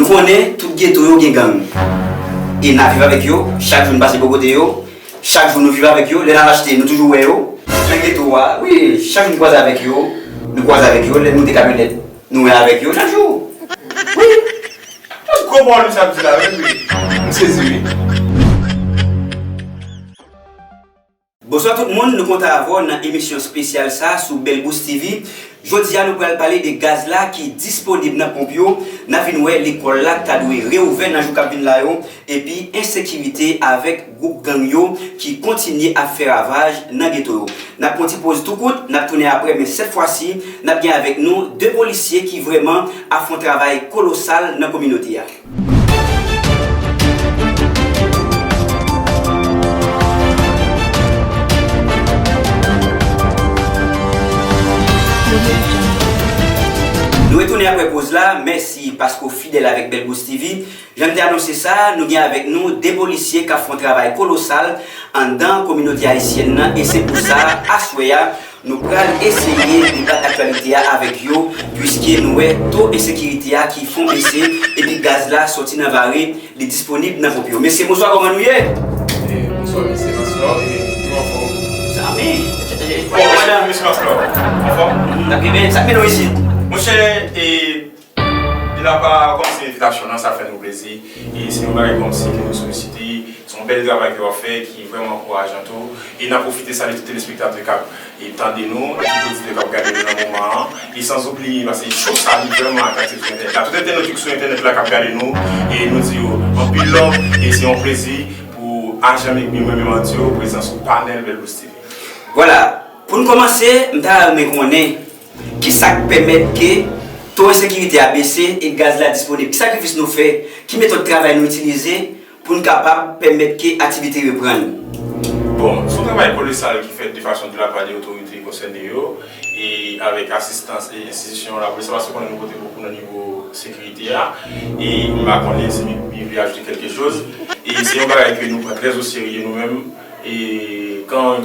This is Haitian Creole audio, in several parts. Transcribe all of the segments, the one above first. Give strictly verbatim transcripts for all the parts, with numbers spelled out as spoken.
Konnen tout geto yo gen gang. E n ap viv avèk yo, chak jou n pase bò kote yo, chak jou nou viv avèk yo, lè n al achte, nou toujou wè yo. Nan geto a, wi, chak jou n kwaze avèk yo, nou kwaze avèk yo, lè n moute kamyonèt, nou wè avèk yo, chak jou. Wi. Tout gwo pawòl misye ap di la, wi, wi. M sezi, wi. Bonswa tout moun, nou kontan avè w nan emisyon espesyal sa sou Bèl Bous T V. Jodi a, nou pral pale de gaz la ki disponib nan ponp yo. N a vin wè lekòl la ta dwe reouvè nan jou k ap vin la yo, epi ensekirite avèk gwoup gang yo ki kontinye ap fè ravaj nan geto yo. N ap pran ti poz tou kout, n ap tounen apre, men sèt fwa si, n ap gen avèk nou de polisye ki vrèman ap fè yon travay kolosal nan kominote a. Nou retounen apre poz la. Mèsi paske w fidèl avèk Bèl Bous T V. Jan m te anonse sa, nou gen avèk nou de polisye k ap fè yon travay kolosal anndan kominote ayisyèn nan, e se pou sa, aswè a, nou pral eseye debat aktyalite a avèk yo, piske nou wè to ensekirite a ki fè yon bese, epi gaz la sòti nan vare, li disponib nan ponp yo. Mesye, bonswa, kòman nou ye? Eh, bonswa, mesye Maslò, eh, nou anfòm. Zanmi, eh, eh, oh, madan. Mesye Maslò, anfòm? N ap byen, sa k mennen w isit? Monchè, eh, Di la pa kòmsi envitasyon lan, sa fè nou plezi. E se yon bagay kòmsi ke nou solisite. Se yon bèl travay ke w ap fè ki vrèman ankourajan tou. E n ap pwofite salye tout telespektatè k ap, e, tande nou, tout oditè k ap gade nou nan moman an. E san oubliye, paske show sa li vrèman atraktif sou entènèt la. Tout entènot ki sou entènèt la k ap gade nou, e nou di yo anpil love, e se yon plezi pou ajan Mekbi mwen menm an di yo prezan sou panèl Bèl Bous T V. Vwala, pou n kòmanse, m ta renmen konnen Kisa k pèmèt ke to ensekirite a bese e gaz la disponib? Ki sakrifis nou fè? Ki metòd travay nou itilize pou n kapab pèmèt ke aktivite reprann? Bon, se yon travay kolosal ki fèt de fason de la part de otorite konsène yo, e avèk asistans e enstitisyon lapolis, paske konnen nou pote bokou nan nivo sekirite a, e m pa konnen si Mekbi vle ajoute kèlke choz, e se yon bagay ke nou pran trè o serye nou menm, E kan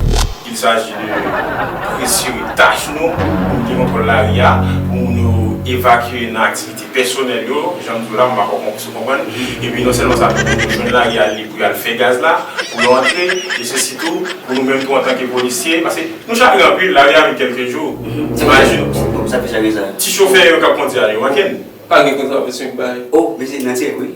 il s'agit de presire tach nou pou nou gen kontwòl lari a, pou moun yo evakye nan aktivite pèsonèl yo, jan m di w la, m pa kwè w konprann, epi non sèlman sa, pou yo jwenn lari a lib pou y al fè gaz la, pou yo antre, e se sitou pou nou menm tou antanke polisye, paske nou chak gen anpil, lari a vin kèlke jou. Imajine, ti chofè yo k ap kondi a, yo manke n. Pa gen kontravèsyon ki bay. Oh, mesye, nan dirèk, wi.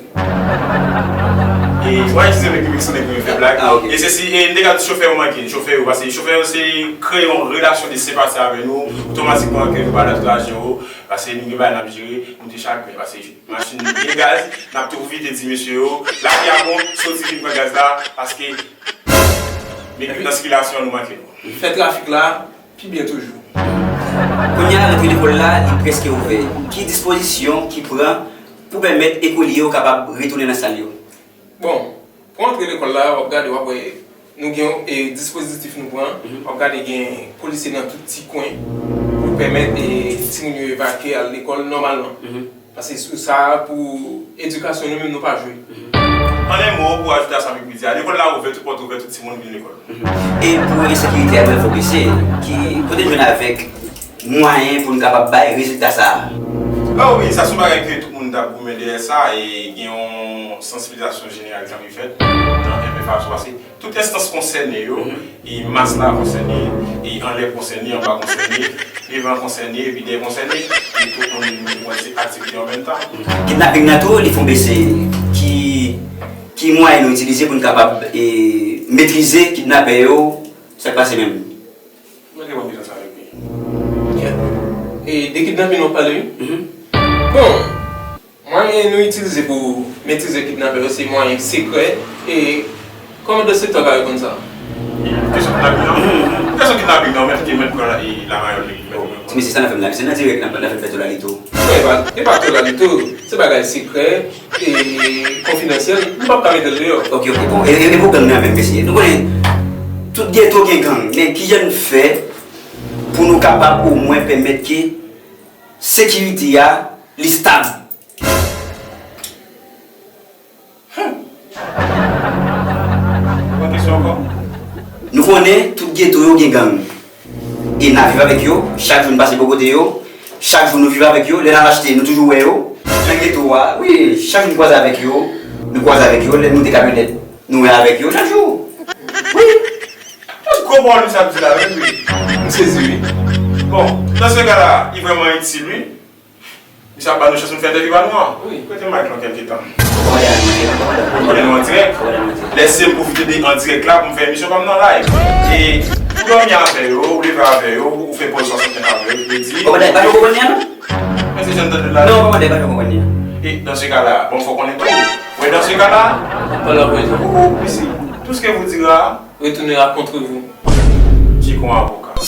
E, mwen itilize Mekbi, Mekbi se nèg mwen fè blag. Ah, ok. E se si, e, m te ka di chofè yo manke n, chofè yo, paske chofè yo se kreye yon relasyon de senpati avè nou, otomatikman ke nou ba lòt lajan yo, paske nou gen bagay n ap jere, nou te chak men, paske machin gen gaz, n ap tou vite di mesye yo, lari a bon, soti vin pran gaz la, paske Mekbi nan sikilasyon nou manke nou. Fè trafik la, Pi byen toujou. Kounye a, rantre lekòl la, li prèske ouvè. Ki dispozisyon ki pran pou pèmèt ekolye yo kapab retounen nan sal yo? Bon, pou rantre lekòl la, w ap gade, w ap wè, nou gen yon, e, dispozitif nou pran. Mhm. W ap gade gen polisye nan tout ti kwen pou pèmèt, e, timoun yo evakye al lekòl nòmalman. Mhm. Paske sou sa, pou edikasyon, nou menm, nou pa jwe. An en mo, pou ajoute a sa Mekbi di a, lekòl la ouvè, tout pòt ouvè, tout timoun vin lekòl. E pou ensekirite a, nou fè bese, ki, kote n jwenn avèk mwayen pou n kapab bay rezilta sa a? Oh wi, sa se yon bagay ke tout moun t ap goumen dèyè sa, e gen yon sansibilizasyon jeneral ki anvi fèt nan M F A sou, paske tout enstans konsène yo, e mas la konsène, e anlè konsène, anba konsène, devan konsène, epi dèyè konsène, e tout moun wè se aktivite an menm tan. Kidnaping nan tou, li fè yon bese. Ki, ki mwayen nou itilize pou n kapab, e, metrize kidnapè yo? Sa k pase menm? Mwen te konn biznis avèk li. E de kidnaping nou pale, wi. Bon, mwayen nou itilize pou metrize kidnapè yo, se mwayen sekrè. E kòmandan sektè w pa reponn sa? Kesyon kidnaping nan? Kesyon kidnaping nan, mèt ki mèt pran la, e, lamayòl li, mèt. Ti mesye, sa n ap fè m la, se nan dirèk n ap, n ap fè to Lalito. Non, e pa, e pa to Lalito. Se bagay sekrè, e konfidansyèl. M p ap ka mete l deyò. Ok, ok, bon. E, e, e pou gang nan menm, mesye. Nou konnen tout geto gen gang, men kijan n fè pou nou kapab omwen pèmèt ke sekirite a, li stab? Yon kesyon ankò? Nou konnen tout geto yo gen gang. E n ap viv avèk yo, chak jou n pase bò kote yo, chak jou nou viv avèk yo, lè n al achte, nou toujou wè yo. Nan geto a, wi, chak jou nou kwaze avèk yo, nou kwaze avèk yo, lè nou moute kamyonèt, nou wè avèk yo chak jou. Wi. Tout gwo pawòl misye ap di la, wi, wi. M sezi, wi. Bon, dans ce cas-là, li vrèman itil, wi. Misye ap ba nou chans pou n fè entèvyou pa nou an. Wi. Kote mic lan kèlke tan? Ou konnen nou an dirèk. Lèse m pwofite de an dirèk la pou m fè emisyon pa m nan live. E ou dòmi avè yo, ou leve avè yo, ou fè pòz swasannkenz avè yo, ki vle di. Kòmandan, pa janm konprann li an non. Men se jan m tande l la. Non, kòmandan, pa janm konprann li an. E dans ce cas-là, bon, fò konnen tou. Wi, dans ce cas-là, Pale anpil. Ou, ou, isi, tout ce que vous dira Retournera contre vous. Qui croit avocat.